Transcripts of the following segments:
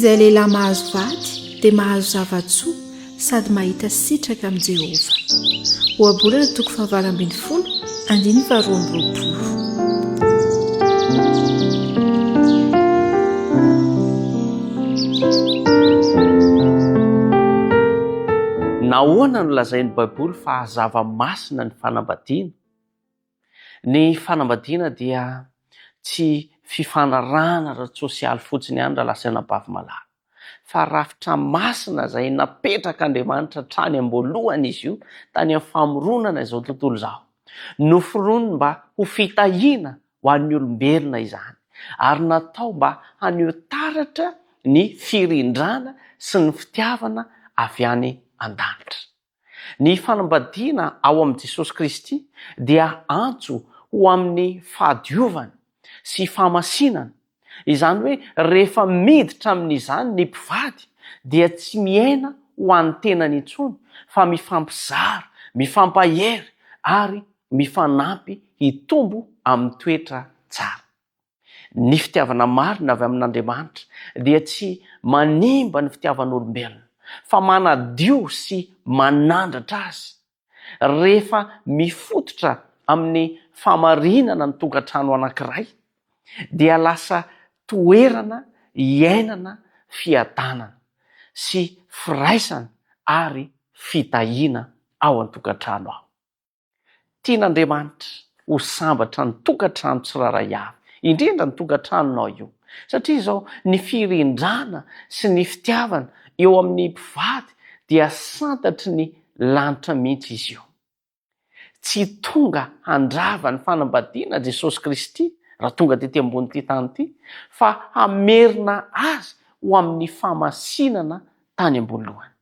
Izay lehilahy mahazo vady dia mahazo zava-tsoa sady mahita sitraka amin'i Jehovah. Ohabolana toko fahavalo ambin'ny folo andininy faharoa amby roapolo. Nahoana no lazain'ny Baiboly fa zava-masina ny fanambadiana? Ny fanambadiana dia tsy fifanarahana ara-tsosialy fotsiny ihany raha lasa anabavy malala, fa rafitra masina izay napetrak'Andriamanitra hatrany am-boalohany izy io, tany amin'ny famoronana izao tontolo izao. Noforoniny mba ho fitahiana ho an'ny olombelona izany, ary natao mba haneho taratra ny firindrana sy ny fitiavana avy any an-danitra. Ny fanambadiana ao amin'i Jesosy Kristy dia antso ho amin'ny fahadiovana sy fahamasinana, izany hoe rehefa miditra amin'izany ny mpivady dia tsy miaina ho an'ny tenany intsony fa mifampizara, mifampahery ary mifanampy hitombo amin'ny toetra tsara. Ny fitiavana marina avy amin'Andriamanitra dia tsy manimba ny fitiavan'olombelona, fa manadio sy manandratra azy. Rehefa mifototra amin'ny fahamarinana ny tokantrano anankiray, dia lasa toerana iainana fiadanana sy firaisana ary fitahiana ao an-tokantrano ao. Tian'Andriamanitra ho sambatra ny tokantrano tsirairay avy, indrindra ny tokantranonao io. Satria izao, ny firindrana sy ny fitiavana eo amin'ny mpivady dia santatry ny lanitra mihitsy izy io. Tsy tonga handrava ny fanambadiana Jesosy Kristy raha tonga tety ambonin'ity tany ity, fa hamerina azy ho amin'ny fahamasinana tany am-boalohany.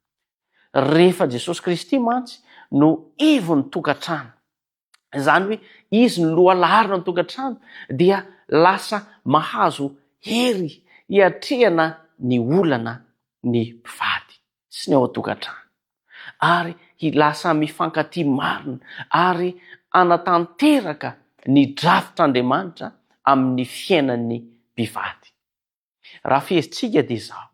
Rehefa Jesosy Kristy mantsy no ivon'ny tokantrano, izany hoe Izy no lohalaharana ny tokantrano, dia lasa mahazo hery hiatrehana ny olana ny mpivady sy ny ao an-tokantrano, ary lasa mifankatia marina ary hanatanteraka ny drafitr'Andriamanitra amin'ny fiainan'ny mpivady. Raha fehezintsika dia izao,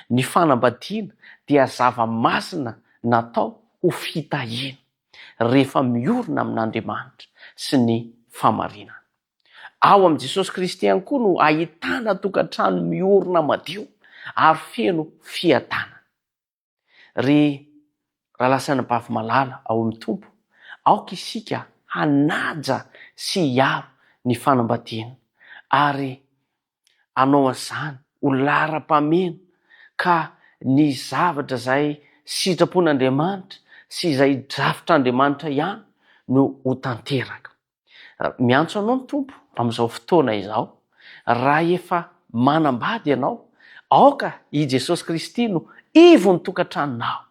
ny fanambadiana dia zava-masina natao ho fitahiana rehefa miorina amin'Andriamanitra sy ny fahamarinana. Ao amin'i Jesosy Kristy ihany koa no ahitana tokantrano miorina madio ary feno fiadanana. Ry rahalahy sy anabavy malala ao amin'ny Tompo, aoka isika hanaja sy hiaro ny fanambadiana ary hanao an'izany ho laharam-pahamehana ka ny zavatra izay sitrapon'Andriamanitra sy izay drafitr'Andriamanitra ihany no ho tanteraka. Miantso anao ny Tompo amin'izao fotoana izao, raha efa manambady ianao, aoka i Jesosy Kristy no ivon'ny tokantranonao,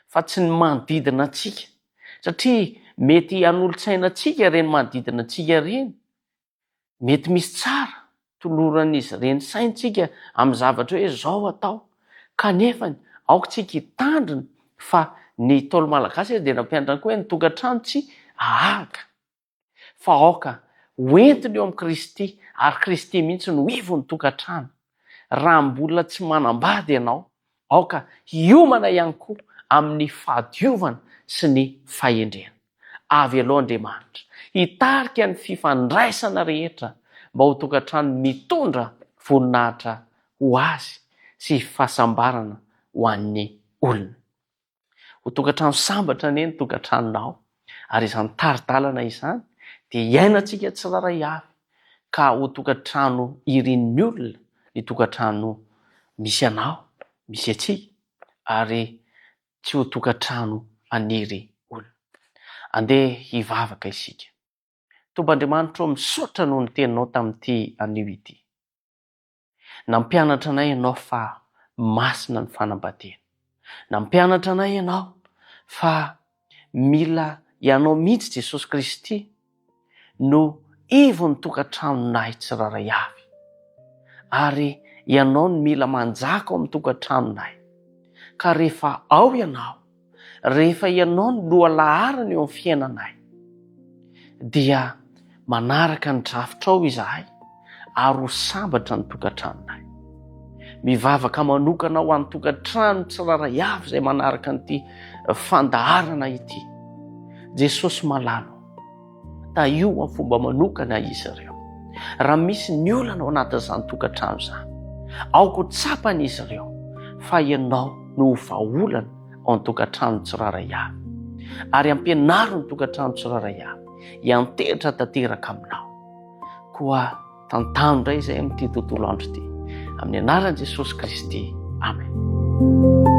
fa tsy ny manodidina antsika, satria mety hanolo-tsaina antsika ireny manodidina antsika ireny, mety misy tsara toloran'izy ireny saintsika amin'ny zavatra hoe zao atao, kanefany aoka tsika hitandrina fa ny Ntaolo Malagasy dia nampianatra koa hoe ny tokantrano tsy ahahaka fa aoka ho entina eo amin'i Kristy ary Kristy mihitsy no ivon'ny tokantrano. Raha mbola tsy manambady ianao, aoka hiomana ihany koa amin'ny fahadiovana sy ny fahendrena. Avy aloha Andriamanitra hitarika ny fifandraisana rehetra mba ho tokantrano mitondra voninahitra ho Azy sy fahasambarana ho an'ny olona. Ho tokantrano sambatra anie ny tokantranonao ary izany tari-dalana izany dia iainantsika tsirairay avy ka ho tokantrano irin'ny olona ny tokantrano misy anao, misy antsika ary tsy ho tokantrano haniry olona. Andeha hivavaka isika. Tompo Andriamanitra ô, misaotra noho ny teninao tamin'ity anio ity. Nampianatra anay ianao fa masina ny fanambadiana. Nampianatra anay ianao fa mila ianao mihitsy Jesosy Kristy no ivon'ny tokantranonay tsirairay avy. Ary ianao no mila manjaka ao amin'ny tokantranonay. Ka rehefa ao ianao, rehefa ianao no lohalaharana eo amin'ny fiainanay, dia manaraka ny drafitrao izahay ary ho sambatra ny tokantranonay. Mivavaka manokana ho an'ny tokantrano tsirairay avy izay manaraka an'ity fandaharana ity. Jesosy malala ô, tahio amin'ny fomba manokana izy ireo. Raha misy ny olana ao anatin'izany tokantrano izany, aoka ho tsapan'izy ireo fa Ianao no ho vahaolana ao an-tokantrano tsirairay avy. Ary ampianaro ny tokantrano tsirairay avy hiantehitra tanteraka aminao. Koa tantano indray izay amin'ity tontolo andro ity. Amin'ny anaran'i Jesosy Kristy. Amen.